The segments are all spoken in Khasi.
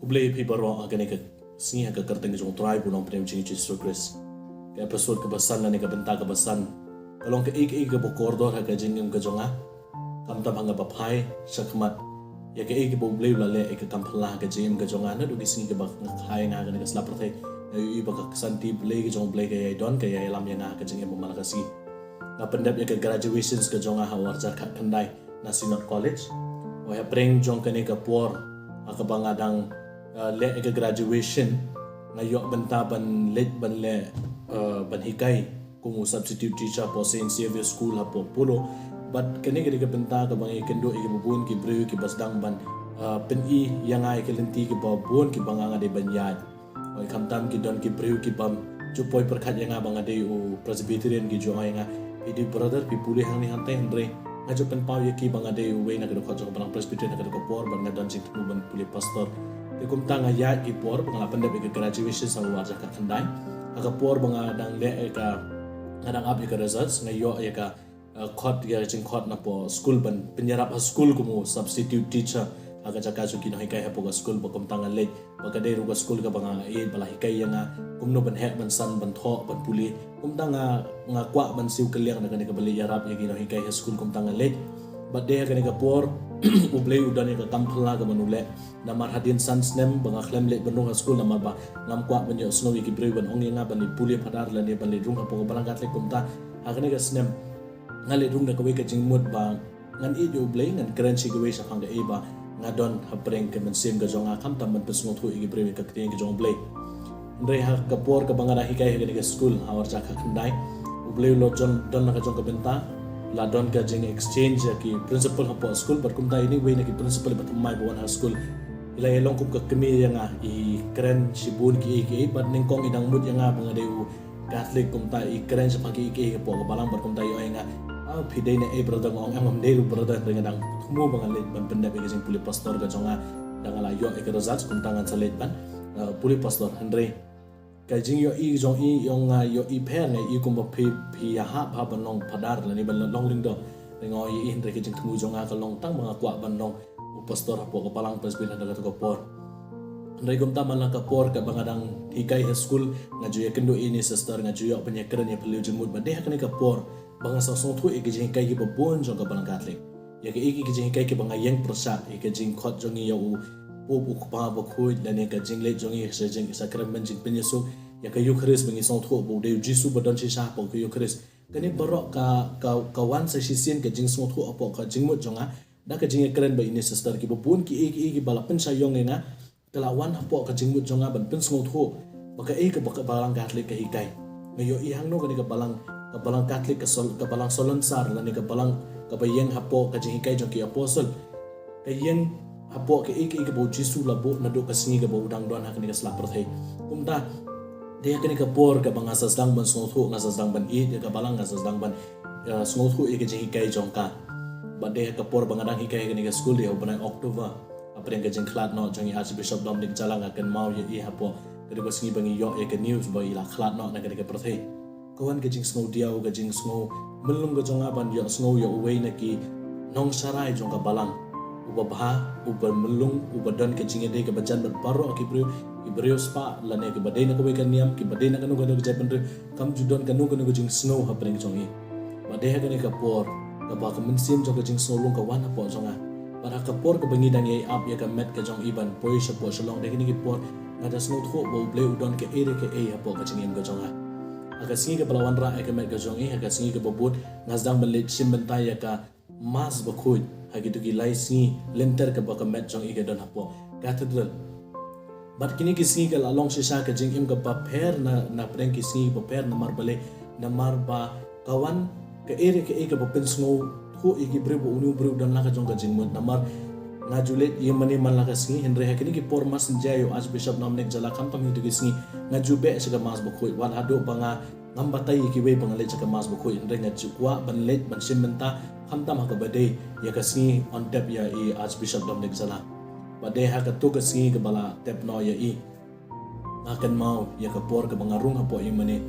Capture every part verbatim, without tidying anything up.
Khublei phi baroh ha kane ka sngi ha ka kyrteng jong u Trai bad u Nongpynim jong ngi Jisu Khrist. Ka episode kaba san lane ka bynta kaba san ka long kaei kaei kaba kordor ha ka jingim ka jong nga. Khamtam ha kaba phai shakhmat ïa kaei kaba U Blei u la leh ïa ka kam phylla ha ka jingim ka jong nga naduh ki sngi kiba nga khlaiñ ha kane ka sla pyrthei. Nga ïohi ba ka ksanti Blei ka jong U Blei ka ïai don, ka ïai lam ïa nga ha ka jingim ba man la ka sngi. Nga pyndep ïa ka graduations ka jong nga ha u arhajar khatkhyndai na Synod College. Hapdeng jong kane ka por ha kaba nga dang, uh, leh ïa ka graduation, nga ïoh bynta ban leit ban leh, uh, ban hikai kum u substitute teacher hapoh Saint Xavier School hapoh Polo. Bad kane ka dei ka bynta kaba nga ïakynduh ïa kiba bun ki briew kiba sdang ban, uh, pyni ïa nga ïa ki lynti kiba bun kiba nga nga dei ban ïaid. Hooid, khamtam ki don ki briew ki bym ju poi pyrkhat ïa nga ba nga dei u Presbyterian, ki ju ong ïa nga, "Phi dei brother, phi pule hangne hangtai." Hynrei nga ju pynpaw ïa ki ba nga dei uwei na ka dkhot jong ka Balang Presbyterian ha ka dei ka por bad nga don jingthmu ban pule pastor. Te kumta nga ïaid ki por ba nga la pyndep ïa ka graduation ha u arhajar khatkhyndai. Ha ka por ba nga dang leh ïa ka, nga dang ap ïa ka results, nga ïoh ïa ka, uh, khot, ïa ka jingkhot napoh skul ban pynïarap ha skul kum u substitute teacher ha ka jaka jong ki nonghikai hapoh ka skul. Bad kumta nga leit, ba ka dei ruh ka skul kaba nga ïeit ba la hikai ïa nga kumno ban heh ban san ban thoh ban pule. Kumta nga, nga kwah ban siew kylliang na kane kaba leit ïarap ïa ki nonghikai ha skul. Kumta nga leit. Bad dei ha kane ka por U Blei u don ïa ka kam phylla kaba u leh. Namar hadien san snem ba nga khlem leit ban rung ha skul namar ba ngam kwah ban ïohsngew ïa ki briew ban ong ïa nga ban leit pule phadar lane ban leit rung hapoh ka Balang Katholik. Kumta ha kane ka snem nga leit rung da kawei ka jingmut ba ngan ïeit ïa U Blei, ngan kren shi kawei shaphang kaei ba nga don hapdeng ka mynsiem ka jong nga, khamtam ban pynsngewthuh ïa ki briew ïa ka ktien ka jong U Blei. Hynrei ha ka por kaba nga dang hikai ha kane ka skul ha u arhajar khatkhyndai, U Blei u la don, don la ka jong ka bynta, la don ka jing exchange ïa ki principal hapoh skul. Bad kumta ine iwei na ki principal ba thymmai ba wan ha skul i la ïalong kum ka kmie ïa nga, i kren shibun kiei kiei, bad nyngkong i dang mut ïa nga ba nga dei u Katholik. Kumta i kren shaphang kiei kiei hapoh ka balang bad kumta i ong ïa nga, "Ah, phi dei na ei brother?" Nga ong, "Em, ngam dei ruh brother, hynrei nga dang thmu ba ngan leit ban pyndep ïa ka jingpule pastor ka jong nga. Tang nga la ïoh ïa ka results, kumta ngan sa leit ban, uh, pule pastor." Hynrei ka jingïohi jong i, i ong nga ïohi pher, nga ïohi kumba phi, phi ïahap ha ban long phadar lane ban long lyngdoh. Hynrei nga ong ïa i, hynrei ka jingthmu jong nga ka long tang ba nga kwah ban long u pastor hapoh ka Balang Presbyterian ha kata ka por. Hynrei kumta man la ka por kaba nga dang hikai ha skul, nga ju ïakynduh ïa ine i sister, nga ju ïoh ban ïakren ïaphylliew jingmut. Bad dei ha kane ka por ba nga sa sngewthuh ïa ki jinghikai kiba bun jong ka Balang Katholik. Ïa kaei kaei ki jinghikai kiba nga ïeng pyrshah, ïa ka jingkhot jong ngi ïa u Pope, u Kpa Bakhuid, lane ka jingleit jong ngi sha jing, sha sakramen jingpynïasuk, ïa ka Eukharist ba ngi sngewthuh ba u dei u Jisu ba don shisha hapoh ka Eukharist. Kane baroh ka, ka, ka wan sa shisien ka jingsngewthuh hapoh ka jingmut jong nga da ka jingïakren bad ine i sister. Kiba bun kiei kiei kiba la pynshah ïong ïa nga ka la wan hapoh ka jingmut jong nga ban pynsngewthuh ba kaei kaba ka Balang Katholik ka hikai. Nga ïohi hangno kane ka balang, ka Balang Katholik ka sol, ka balang solensar lane ka balang kaba ïeng hapoh ka jinghikai jong ki apostol, ka ïeng hapoh kaei kaei kaba u Jisu u la buh naduh ka sngi kaba u dang don ha kane ka sla pyrthei. Kumta dei ha kane ka por kaba nga sa sdang ban sngewthuh, nga sa sdang ban ïeit ïa ka balang, nga sa sdang ban, ïa, sngewthuh ïa ka jinghikai jong ka. Bad dei ha ka por ba nga dang hikai ha kane ka skul, dei ha u bnai October, hapdeng ka jingkhlad noh jong i Archbishop Dominic Jala, nga kynmaw ïa i hapoh ka dei ka sngi ba ngi ïoh ïa ka news ba i la khlad noh na kane ka pyrthei. Ka wan ka jingsngewdiaw, ka jingsngew myllung ka jong nga ban ïohsngew ïa uwei na ki nongsharai jong ka balang, uba bha, uba myllung, uba don ka jingïadei kaba jan bad baroh ki briew, ki briew spah lane kiba dei na kawei ka niam, kiba dei na kano kano ka jaitbynriew. Kam ju don kano kano ka jingsngew hapdeng jong i. Bad dei ha kane ka por kaba ka mynsiem jong ka jingsngewlung ka wan hapoh jong nga. Bad ha ka por kaba ngi dang ïai ap ïa ka met ka jong i ban poi shapoh Shillong, dei ha kine ki por nga da sngewthuh ba U Blei u don kaei re kaei hapoh ka jingim ka jong nga. Ha ka sngi kaba la wanrah ïa ka met ka jong i, ha ka sngi kaba bud, nga sdang ban leit shim bynta ïa ka Mass Bakhuid ha kito ki lai sngi lynter kaba ka met jong i ka don hapoh Cathedral. Bad kine ki sngi ka la long shisha ka jingim kaba pher na, napdeng ki sngi kaba pher. Namar balei? Namar ba ka wan kaei re kaei kaba pynsngewthuh ïa ki briew ba une u briew u don la ka jong ka jingmut. Namar nga ju leit ïa mane man la ka sngi, hynrei ha kine ki por mass synjia ïa u Archbishop Dominic Jala, khamtam ha kito ki sngi nga ju beh sha ka Mass Bakhuid, wat haduh ba nga ngam batai ïa kiwei ba nga leit sha ka Mass Bakhuid, hynrei nga ju kwah ban leit ban shim bynta khamtam ha kaba dei ïa ka sngi on tep ïa i Archbishop Dominic Jala. Bad dei ha kato ka sngi kaba la tep noh ïa i, nga kynmaw ïa ka por kaba nga rung hapoh ïing mane.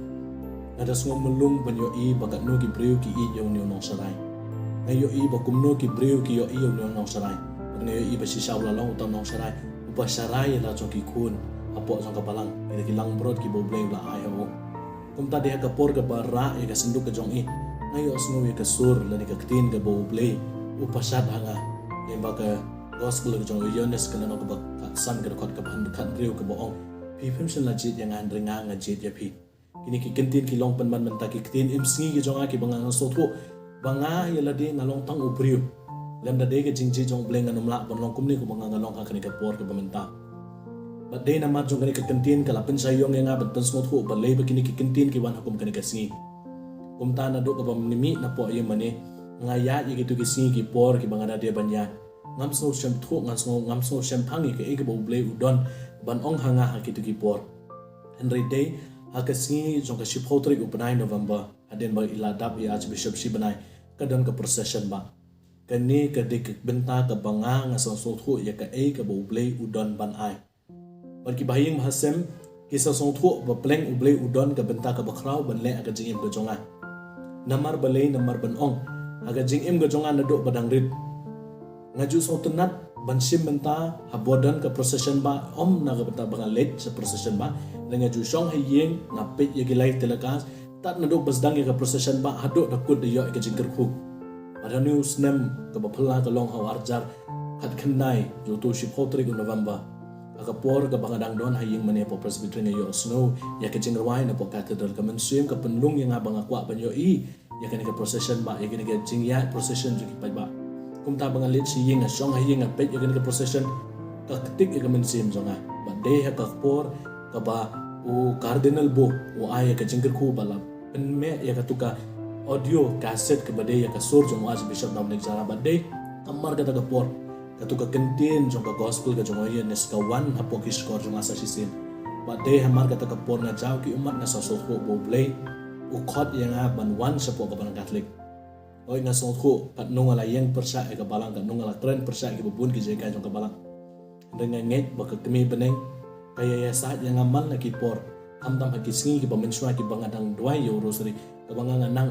Nga da sngew myllung ban ïohi ba katno ki briew ki ïeit ïa une u nongsharai. Nga ïohi ba kumno ki briew ki ïohi ïa une u nongsharai. Bad nga ïohi ba shisha u la long uta u nongsharai uba sharai ïa la jong ki khun hapoh jong ka balang, ïa ki langbrot kiba U Blei u la ai ha u. Kumta dei ha ka por kaba rah ïa ka synduk ka jong i, nga ïohsngew ïa ka sur lane ka ktien kaba U Blei u pashat ha nga. Lyngba ka gospel ka jong u Ïoannis ka lynnong kaba khatsan ka dkhot kaba khathynriew kaba ong, phi phim shym la jied ïa nga hynrei nga nga jied ïa phi. Kine ki ktien ki long pynban mynta ki ktien im sngi ki jong nga kiba nga nga sngewthuh ba nga ïa lade nga long tang u briew. Lymda dei ka jingjied jong U Blei ngan ym lah ban long kumne kumba nga nga long ha kane ka por kaba mynta. Bad dei namar jong kane ka ktien ka la pynshai ïong ïa nga ban pynsngewthuh balei ba kine ki ktien ki wan ha kum kane ka sngi. Kumta naduh kaba mynmiet napoh ïing mane nga ïaid ïa kito ki sngi ki por kiba nga da dei ban ïaid. Ngam sngew shemphang, ngam sngew, ngam sngew shemphang ïa kaei kaba U Blei u don ban ong ha nga ha kito ki por. Hynrei dei ha ka sngi jong ka shiphew tarik u bnai November, hadien ba i la dap i Archbishop shi bnai, ka don ka procession bah. Kane ka dei ka bynta kaba nga nga sngewthuh ïa kaei kaba U Blei u don ban ai. Bad ki bahaïing bahasem, ki sngewthuh ba pleng U Blei u don ka bynta kaba khraw ban leh ha ka jingim ka jong nga. Namar balei, namar ban ong, ha ka jingim ka jong nga naduh ba dang rit, nga ju sngewtynnat ban shim bynta haba don ka procession bah, ym na ka bynta ba nga leit sha procession bah. Nga ju shong ha ïing, nga peit ïa ki lai telecast, tad naduh ba sdang ïa ka procession bah haduh da kut da ïoh ïa ka jingkyrkhu. Bad ha une u snem kaba phylla ka long ha u arhajar khatkhyndai, jong uto u shiphew tarik u November, ha ka por kaba nga dang don ha ïing mane hapoh Presbytery, nga ïohsngew ïa ka jingrwai napoh Cathedral. Ka mynsiem ka pynlong ïa nga ba nga kwah ban ïohi ïa kane ka procession bah, ïa kane ka jingïaid procession jong ki paidbah. Kumta ba nga leit sha ïing, nga shong ha ïing, nga peit ïa kane ka procession, ka ktik ïa ka mynsiem jong nga. Bad dei ha ka por kaba u Cardinal Bo u ai ïa ka jingkyrkhu ba la pynmih ïa kato ka audio cassette kaba dei ïa ka sur jong u Archbishop Dominic Jara. Bad dei namar kata ka por, kato ka ktien jong ka gospel ka jong u Ïoannis ka wan hapoh ki shkor jong nga sa shisien. Bad dei hamar kata ka por nga jaw ki ummat, nga sngewthuh ba U Blei u khot ïa nga ban wan shapoh ka balang Katholik. Hooid, nga sngewthuh katno nga la ïeng pyrshah ïa ka balang, katno nga la kren pyrshah ïa kiba bun ki jingïakai jong ka balang. Hynrei nga ngeit ba ka Kmie bneng ka ïa ïasaid ïa nga man la ki por, khamtam ha ki sngi kiba mynshuwa kiba nga dang duwai ïa u Rosary, kaba nga nga nang.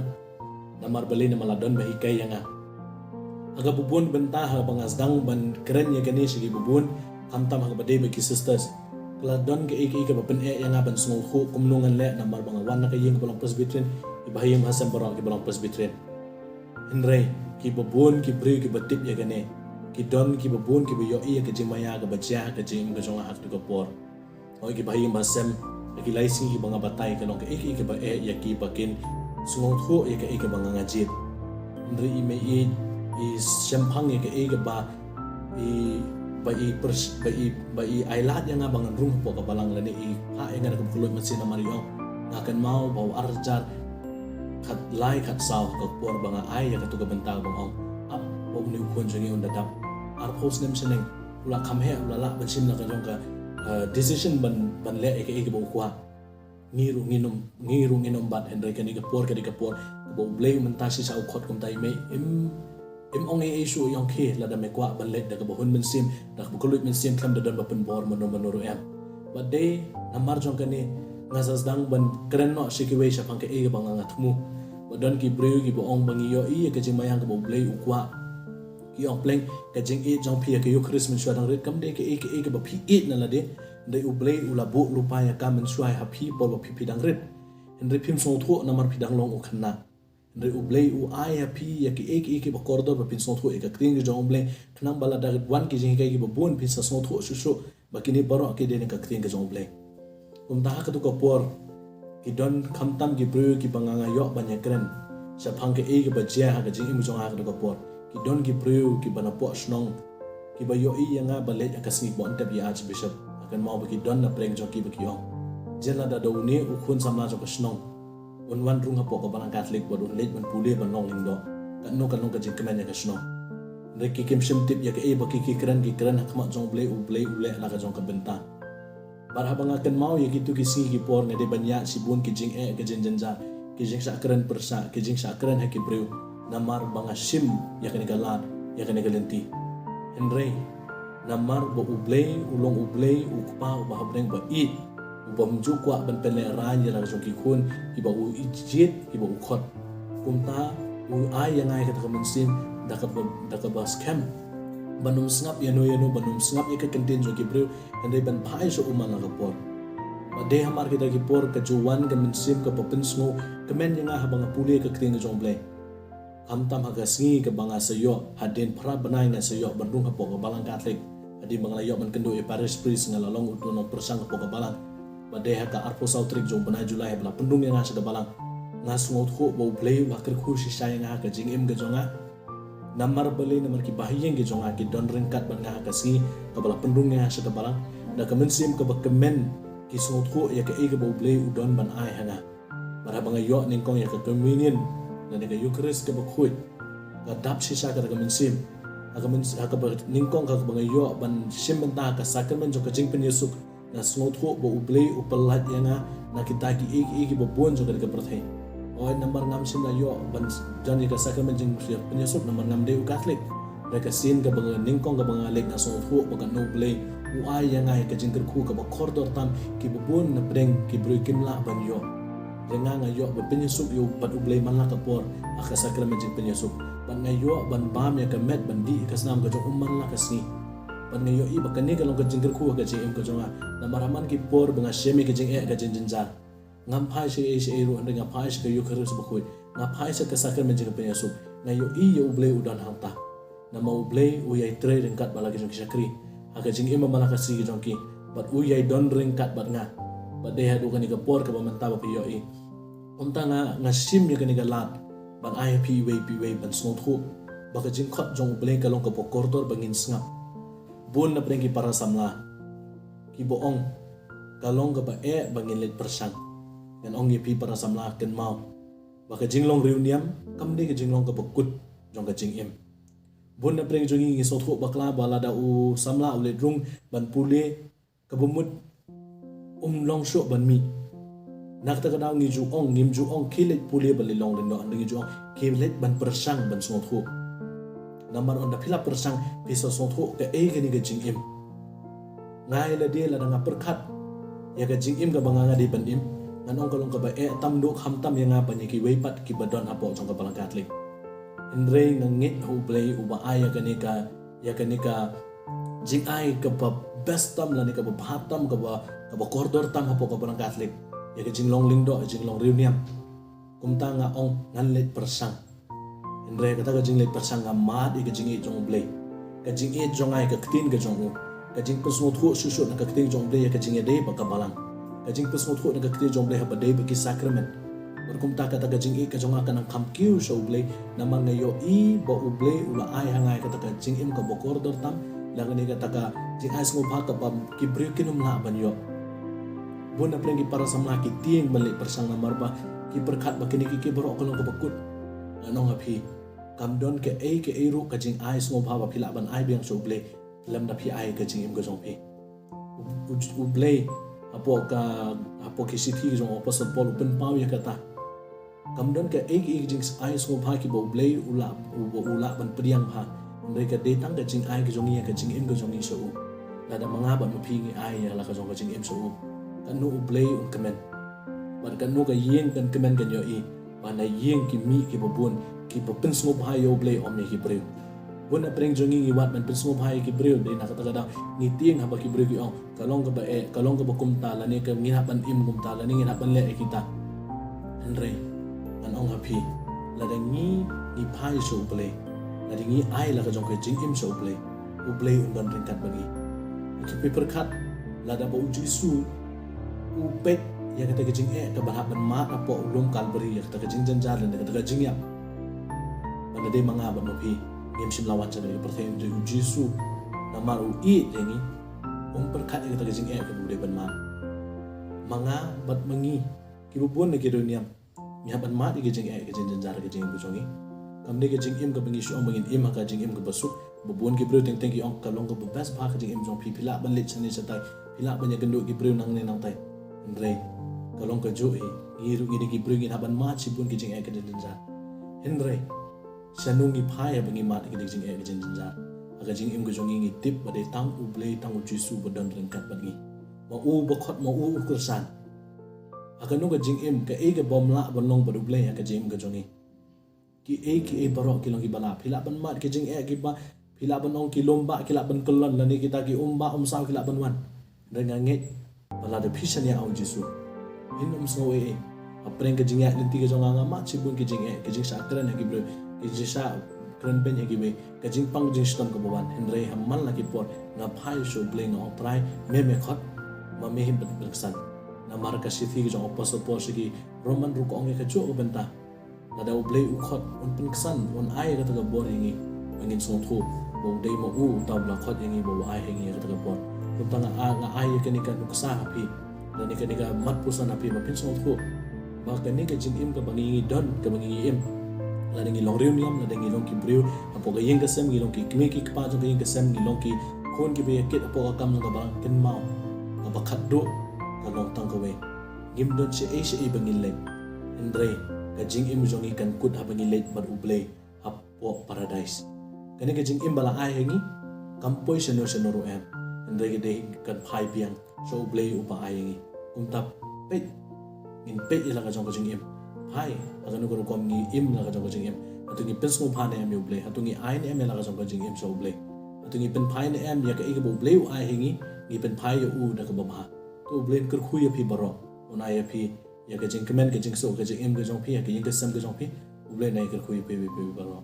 Namar balei? Namar la don ba hikai ïa nga. Ha kaba bun bynta haba nga sdang ban kren ïa kane sha kiba bun, khamtam ha kaba dei bad ki sisters, ka la don kaei kaei kaba pyneh ïa nga ban sngewthuh kumno ngan leh namar ba nga wan na ka ïing kaba long Presbyterian, ki bahaïing bahasem baroh kiba long Presbyterian. Hynrei kiba bun ki briew kiba tip ïa kane, ki don kiba bun kiba ïohi ïa ka jingmaïa kaba jia ha ka jingim ka jong nga ha kato ka por. Hooid, ki bahaïing bahasem, ha ki lai sngi kiba nga batai ka long kaei kaei kaba eh ïa ki ba kin sngewthuh ïa kaei kaba nga nga jied. Hynrei i mei i, i shemphang ïa kaei kaba i, ba i pers-, ba i, ba i ailad ïa nga ba ngan rung hapoh ka balang, lane i phah ïa nga da kaba kylluid mynsiem namar i ong, nga kynmaw ba u arhajar khatlai khatsaw ha ka por ba nga ai ïa kato ka bynta ba nga ong, ap ba une u khun jong ngi un da dap. Arphew snem shaneng u la kham heh, u la lah ban shim la ka jong ka, eh, decision ban, ban leh ïa kaei kaba u kwah. Ngi ruh ngin ym, ngi ruh ngin ym bat, hynrei kane ka por ka dei ka por kaba U Blei mynta shisha u khot kumta. I mei im, im ong ei ei shuh, i ong khie, lada me kwah ban leit da kaba hun mynsiem, da kaba kylluid mynsiem, khlem da don ba pynbor mano mano ruh em. Bad dei namar jong kane nga sa sdang ban kren noh sha kiwei shaphang kaei kaba nga nga thmu. Ba don ki briew kiba ong ba ngi ïohi ïa ka jingmaïa kaba U Blei u kwah. Ki ong pleng ka jingïeit jong phi ïa ka Eukharist mynshuwa dang rit kam dei kaei kaei kaba phi ïeit na lade. Hynrei U Blei u la buh lypa ïa ka mynshuwa ha phi por ba phi, phi dang rit. Hynrei phim sngewthuh namar phi dang long u khynnah. Hynrei U Blei u ai ha phi ïa kiei kiei kiba kordor ba phin sngewthuh ïa ka ktien ka jong U Blei. Khnang ba lada wan ki jinghikai kiba bun phin sa sngewthuh shuh shuh ba kine baroh ki dei na ka ktien ka jong U Blei. Kumta ha kato ka por ki don khamtam ki briew kiba nga nga ïoh ban ïakren shaphang kaei kaba jia ha ka jingim jong nga ha kato ka por. Ki don ki briew kiba napoh shnong kiba ïohi ïa nga ba leit ha ka sngi kaba yn tep ïa Archbishop. Nga kynmaw ba ki don na pdeng jong ki ba ki ong, jin lada da une u khun samla jong ka shnong un wan rung hapoh ka balang Katholik bad un leit ban pule ban long lyngdoh, katno kan long ka jingkmen ïa ka shnong. Hynrei ki kim shym tip ïa kaei ba ki, ki kren, ki kren ha khmat jong U Blei, U Blei u leh la ka jong ka bynta. Bad haba nga kynmaw ïa kito ki sngi ki por nga dei ban ïaid shibun ki jingeh, ki jingjynjar, ki jingshah kren pyrshah, ki jingshah kren ha ki briew namar ba nga shim ïa kane ka lad, ïa kane ka lynti. Hynrei namar ba U Blei u long U Blei u Kpa uba ha bneng ba ïeit, uba ym ju kwah ban pynlehrain ïa la ka jong ki khun kiba u jied, kiba u khot. Kumta u ai ïa nga ïa kata ka mynsiem da kaba, da kaba skhem ban ym sngap ïa no ïa no, ban ym sngap ïa ka kyntien jong ki briew, hynrei ban phai sha u man la ka por. Bad dei hamar kita ki por ka ju wan ka mynsiem kaba pynsngew kmen ïa nga haba nga pule ka ktien ka jong U Blei. Khamtam ha ka sngi kaba nga sa ïoh, hadien phra bnai nga sa ïoh ban rung hapoh ka Balang Katholik. Hadien ba nga la ïoh ban kynduh ïa parish priest, nga la long uto u nongpyrshang hapoh ka Balang. Bad dei ha ka arphew saw tarik jong u bnai July haba la pynrung ïa nga sha ka Balang, nga sngewthuh ba U Blei u la kyrkhu shisha ïa nga ha ka jingim ka jong nga. Namar balei? Namar ki bahaïing ki jong nga ki don ryngkat bad nga ha ka sngi kaba la pynrung ïa nga sha ka Balang. Da ka mynsiem kaba kmen ki sngewthuh ïa kaei kaba U Blei u don ban ai ha nga. Bad haba nga ïoh nyngkong ïa ka communion lane ka Eucharist kaba khuid, ka dap shisha kata ka mynsiem. Ha ka myns-, ha kaba nyngkong, ha kaba nga ïoh ban shim bynta ha ka sakramen jong ka jingpynïasuk, nga sngewthuh ba U Blei u pyllait ïa nga na kita kiei kiei kiba bun jong kane ka pyrthei. Hooid, namar ngam shym la ïoh ban don ïa ka sakramen jingpynïasuk namar ngam dei u Katholik. Hynrei ka sien kaba nga nyngkong kaba nga leit, nga sngewthuh ba katno U Blei u ai ïa nga ïa ka jingkyrkhu kaba kordor tam, kiba bun na pdeng ki briew kim lah ban ïoh. Hynrei nga, nga ïoh ban pynïasuk ïa u bad U Blei man la ka por ha ka sakramen jingpynïasuk. Bad nga ïoh ban bam ïa ka met ban dih ïa ka snam ka jong u man la ka sngi. Bad nga ïohi ba kane ka long ka jingkyrkhu ha ka jingim ka jong nga. Namar ha man ki por ba nga shem ïa ka jingeh ka jingjynjar, ngam phai sha ei sha ei ruh, hynrei nga phai sha ka Eucharist bakhuid, nga phai sha ka sakramen jingpynïasuk, nga ïohi ïa U Blei u don hangta. Namar U Blei u ïai trei ryngkat bad la ki jong ki shakri ha ka jingim ba man la ka sngi ka jong ki, bad u ïai don ryngkat bad nga. Bad dei haduh kane ka por kaba mynta ba phi ïohi. Kumta nga, nga shim ïa kane ka lad ban ai ha phi iwei pa iwei ban sngewthuh ba ka jingkhot jong U Blei ka long kaba kordor ba ngin sngap. Bun na pdeng ki para samla kiba ong ka long kaba eh ba ngin leit pyrshang. Ngan ong ïa phi para samla, kynmaw ba ka jinglong riewniam kam dei ka jinglong kaba kut jong ka jingim. Bun na pdeng jong ngi ngi sngewthuh bakla ba lada u samla u leit rung ban pule, kaba mut um long shuh ban mih. Na kata ka daw ngi ju ong, ngim ju ong ki leit pule ban leit long lyngdoh, hynrei ngi ju ong ki leit ban pyrshang ban sngewthuh. Namar ynda phi la pyrshang phi sa sngewthuh kaei kane ka jingim. Nga ïa lade lada nga pyrkhat ïa ka jingim kaba nga, nga dei ban im, ngan ong ka long kaba eh tam duh khamtam ïa nga ban ïa kiwei pat kiba don hapoh jong ka Balang Katholik. Hynrei nga ngeit ha U Blei uba ai ïa kane ka, ïa kane ka jingai kaba best tam lane kaba bha tam, kaba, kaba kordor tam hapoh ka Balang Katholik, ïa ka jinglong lyngdoh, ïa ka jinglong riewniam. Kumta nga ong ngan leit pyrshang. Hynrei kata ka jingleit pyrshang nga mad ïa ka jingïeit jong U Blei, ka jingïeit jong nga ïa ka ktien ka jong u, ka jingpynsngewthuh shuh shuh na ka ktien jong U Blei ïa ka jingïadei bad ka Balang, ka jingpynsngewthuh na ka ktien jong U Blei haba dei bad ki sakramen. Bad kumta kata ka jingïeit ka jong nga ka nang kham kiew sha U Blei, namar nga ïohi ba U Blei u la ai ha nga ïa kata ka jingim kaba kordor tam, lane kata ka jingai sngewbha kaba ki briew kin ym lah ban ïoh. Bun na pdeng ki para samla ki tieng ban leit pyrshang namar ba ki pyrkhat ba kine kiei kiei baroh ka long kaba kut. Ngan ong ha phi, kam don kaei kaei ruh ka jingai sngewbha ba phi lah ban ai biang sha U Blei lymda phi ai ka jingim ka jong phi. U, U, U Blei hapoh ka, hapoh ki shithi ka jong u Apostol Paul u pynpaw ïa kata. Kam don kaei kaei ka jingai sngewbha kiba U Blei u lah, u, u lah ban pdiang bha. Hynrei ka dei tang ka jingai ka jong ngi ïa ka jingim ka jong ngi sha u. Lada ma nga bad ma phi ngi ai ïa la ka jong ka jingim sha u, katno U Blei un kmen. Bad katno ka ïing kan kmen kan ïohi ba na ïing ki mih kiba bun kiba pynsngewbha ïa U Blei ym ïa ki briew. Bun na pdeng jong ngi ngi wad ban pynsngewbha ïa ki briew, dei na kata ka daw ngi tieng haba ki briew ki ong ka long kaba eh, ka long kaba kumta, lane ka ngin hap ban im kumta, lane ngin hap ban leh ïa kita. Hynrei ngan ong ha phi, lada ngi, ngi phai sha U Blei, lada ngi ai la ka jong ka jingim sha U Blei, U Blei un don ryngkat bad ngi. Ki pyrkhat lada ba U Jisu u peit ïa kata ka jingeh kaba hap ban mad hapoh u lum Kalbari, ïa kata ka jingjynjar lane kata ka jingïap, ba lada dei ma nga bad ma phi ngim shym la wan sha kane ka pyrthei, hynrei U Jisu namar u ïeit ïa ngi um pyrkhat ïa kata ka jingeh kaba u dei ban mad. Ma nga bad ma ngi kiba bun na ki riewniam ngi hap ban mad ïa ka jingeh ka jingjynjar ka jingim ka jong ngi. Kam dei ka jingim kaba ngi shu ong ba ngin im ha ka jingim kaba suk. Ba bun ki briew teng teng ki ong ka long kaba best bha ka jingim jong phi, phi lah ban leit shane shatai, phi lah ban ïakynduh ki briew nangne nangtai. Hynrei ka long kajuh hi, ngi ruh ngi dei ki briew, ngin hap ban mad shibun ki jingeh ka jingjynjar. Hynrei shano ngi phai haba ngi mad ïa kine ki jingeh ka jingjynjar? Ha ka jingim ka jong ngi ngi tip ba dei tang U Blei, tang U Jisu ba don ryngkat bad ngi. Ma u ba khot, ma u u kyrshan. Ha kano ka jingim, kaei kaba ym lah ban long bad U Blei ha ka jingim ka jong ngi? Kiei kiei baroh ki long kiba lah. Phi lah ban mad ki jingeh kiba Phi lah ban ong ki lum bah, ki lah ban kyllon, lane kita ki um bah um saw ki lah ban wan. Hynrei nga ngeit ba lada phi shaniah ha u Jisu, phin ym sngew ei ei. Hapdeng ka jingïaid lynti ka jong nga, nga mad shibun ki jingeh, ki jingshah kren ha ki briew, ki jingshah kren beiñ ha kiwei, ka jingpang jingshitom kaba wan. Hynrei ha man la ki por nga phai sha u Blei, nga ong, Trai, me me khot, ma me hi ban pynksan. Namar ka shithi ka jong u Apostol Paul sha ki Roman ruh ka ong ïa kajuh ka bynta. Lada u Blei u khot, un pynksan, un ai kata ka bor ïa ngi ba ngin sngewthuh ba u dei ma u uta uba la khot ïa ngi, ba u ai ha ngi ïa kata ka bor. Kumta nga, nga ai ïa kane ka nuksa ha phi, lane kane ka mat puson ha phi, ba phin sngewthuh ba kane ka jingim kaba ngi, ngi don, kaba ngi, ngi im, lada ngi long riewniam, lada ngi long ki briew hapoh ka ïing ka sem, ngi long ki kmie ki kpa jong ka ïing ka sem, ngi long ki khun kiba ïakit hapoh ka kam jong ka balang, kynmaw, kaba khatduh ka long tang kawei. Ngim don shaei shaei ba ngin leit, hynrei ka jingim jong ngi kan kut haba ngi leit bad u Blei hapoh Paradise. Kane ka jingim ba la ai ha ngi kam poi shano shano ruh em, hynrei ka dei kan phai biang sha u Blei uba ai ha ngi. Kumta peit, ngin peit ïa la ka jong ka jingim. Phai, ha kano ka rukom ngi im la ka jong ka jingim. Hato ngi pynsngewbha ne em ïa u Blei? Hato ngi ai ne em ïa la ka jong ka jingim sha u Blei? Hato ngi pynphai ne em ïa kaei kaba u Blei u ai ha ngi, ngi pynphai ïa u da kaba bha? To u Blei un kyrkhu ïa phi baroh, un ai ïa phi ïa ka jingkmen, ka jingsuk, ka jingim ka jong phi, ïa ka ïing ka sem ka jong phi. U Blei un ai kyrkhu ïa phi, phi, phi baroh.